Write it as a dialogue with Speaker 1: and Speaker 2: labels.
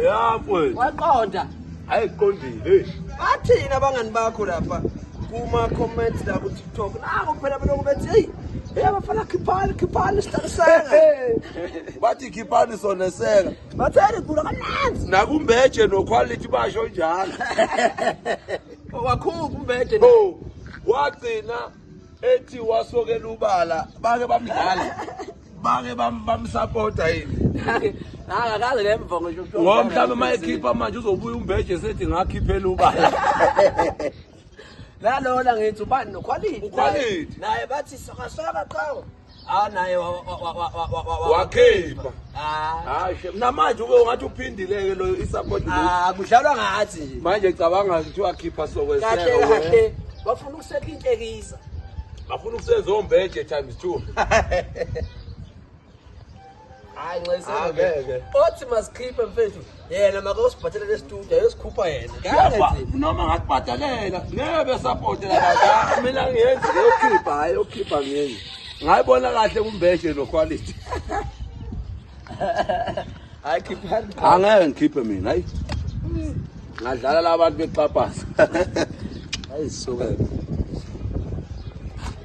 Speaker 1: Ya mfowethu.
Speaker 2: Waqonda.
Speaker 1: Hayi qondile. Hey.
Speaker 2: Bathini abangani bakho lapha kuma comments la ku TikTok? Nako phela belokhu bethi hey, hey abafana khiphani khiphani sihlaliseka.
Speaker 1: Bathi khiphani soneseka.
Speaker 2: Batheni kula kamnandi.
Speaker 1: Nakumbeje no quality basho njalo.
Speaker 2: Wakhupha umbeje.
Speaker 1: Oh, wagcina ethi wasokela ubala bake bamdlala. Bake bamsupporta yini?
Speaker 2: Akakaze ngemva ngisho kuthiwa
Speaker 1: Ngoba mhlawumbe uma ekhipha manje uzobuya umbeje sethi ngakhiphela ubala.
Speaker 2: Nalona ngithi ubani noquality.
Speaker 1: Uquality.
Speaker 2: Naye bathi soka soka qhawe. Ah naye
Speaker 1: Wakhipha.
Speaker 2: Ah.
Speaker 1: Hayi shem namanje uke ungathi uphindile ke lo isupport lo.
Speaker 2: Ah kudlalwa ngathi nje.
Speaker 1: Manje cabanga kuthiwa khipha sokweseka.
Speaker 2: Kahle kahle bafuna ukusekha inhlekisa.
Speaker 1: Bafuna ukusenza ombeje times 2.
Speaker 2: Hayi nxese.
Speaker 1: Angeke.
Speaker 2: Othi masikhiphe mfethu. Yena makosibhathele le studio ayosikhupha yena.
Speaker 1: Yaba,
Speaker 2: Ngeke.
Speaker 1: noma ngakubhadalela ngeke besupport labantu. Mina ngiyenzi yokhipha hayi yokhipha ngiyenzi. Ngayibona kahle kumbeje no quality.
Speaker 2: Hayi khiphani.
Speaker 1: Angeke ngikhiphe mina hayi. Ngadlala labantu bexhaphaza.
Speaker 2: Hayi suka.